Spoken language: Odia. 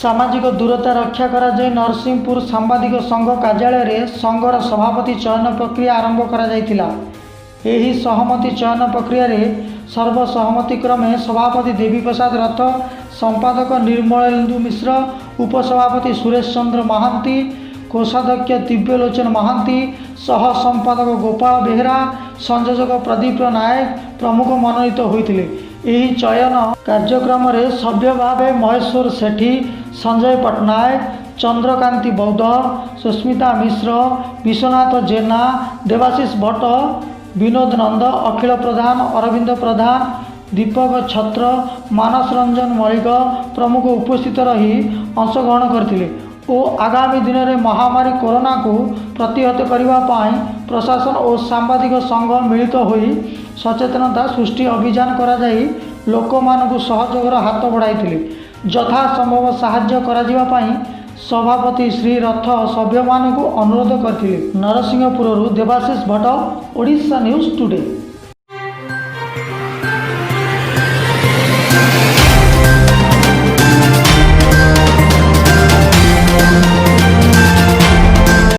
ସାମାଜିକ ଦୂରତା ରକ୍ଷା କରାଯାଇ ନରସିଂହପୁର ସାମ୍ବାଦିକ ସଂଘ କାର୍ଯ୍ୟାଳୟରେ ସଂଘର ସଭାପତି ଚୟନ ପ୍ରକ୍ରିୟା ଆରମ୍ଭ କରାଯାଇଥିଲା। ଏହି ସହମତି ଚୟନ ପ୍ରକ୍ରିୟାରେ ସର୍ବସହମତି କ୍ରମେ ସଭାପତି ଦେବୀପ୍ରସାଦ ରଥ, ସମ୍ପାଦକ ନିର୍ମଳେନ୍ଦୁ ମିଶ୍ର, ଉପସଭାପତି ସୁରେଶ ଚନ୍ଦ୍ର ମହାନ୍ତି, କୋଷାଧ୍ୟକ୍ଷ ଦିବ୍ୟଲୋଚନ ମହାନ୍ତି, ସହ ସମ୍ପାଦକ ଗୋପାଳ ବେହେରା, ସଂଯୋଜକ ପ୍ରଦୀପ ନାୟକ ପ୍ରମୁଖ ମନୋନୀତ ହୋଇଥିଲେ। ଏହି ଚୟନ କାର୍ଯ୍ୟକ୍ରମରେ ସଭ୍ୟ ଭାବେ ମହେଶ୍ୱର ସେଠୀ, ସଞ୍ଜୟ ପଟ୍ଟନାୟକ, ଚନ୍ଦ୍ରକାନ୍ତି ବୌଦ୍ଧ, ସୁସ୍ମିତା ମିଶ୍ର, ବିଶ୍ୱନାଥ ଜେନା, ଦେବାଶିଷ ଭଟ୍ଟ, ବିନୋଦ ନନ୍ଦ, ଅଖିଳ ପ୍ରଧାନ, ଅରବିନ୍ଦ ପ୍ରଧାନ, ଦୀପକ ଛତ୍ର, ମାନସ ରଞ୍ଜନ ମଳିକ ପ୍ରମୁଖ ଉପସ୍ଥିତ ରହି ଅଂଶଗ୍ରହଣ କରିଥିଲେ ଓ ଆଗାମୀ ଦିନରେ ମହାମାରୀ କରୋନାକୁ ପ୍ରତିହତ କରିବା ପାଇଁ ପ୍ରଶାସନ ଓ ସାମ୍ବାଦିକ ସଂଘ ମିଳିତ ହୋଇ ସଚେତନତା ସୃଷ୍ଟି ଅଭିଯାନ କରାଯାଇ ଲୋକମାନଙ୍କୁ ସହଯୋଗର ହାତ ବଢ଼ାଇଥିଲେ। ଯଥାସମ୍ଭବ ସାହାଯ୍ୟ କରାଯିବା ପାଇଁ ସଭାପତି ଶ୍ରୀ ରଥ ସଭ୍ୟମାନଙ୍କୁ ଅନୁରୋଧ କରିଥିଲେ। ନରସିଂହପୁରରୁ ଦେବାଶିଷ ଭଟ୍ଟ, ଓଡ଼ିଶା ନ୍ୟୁଜ୍ ଟୁଡେ।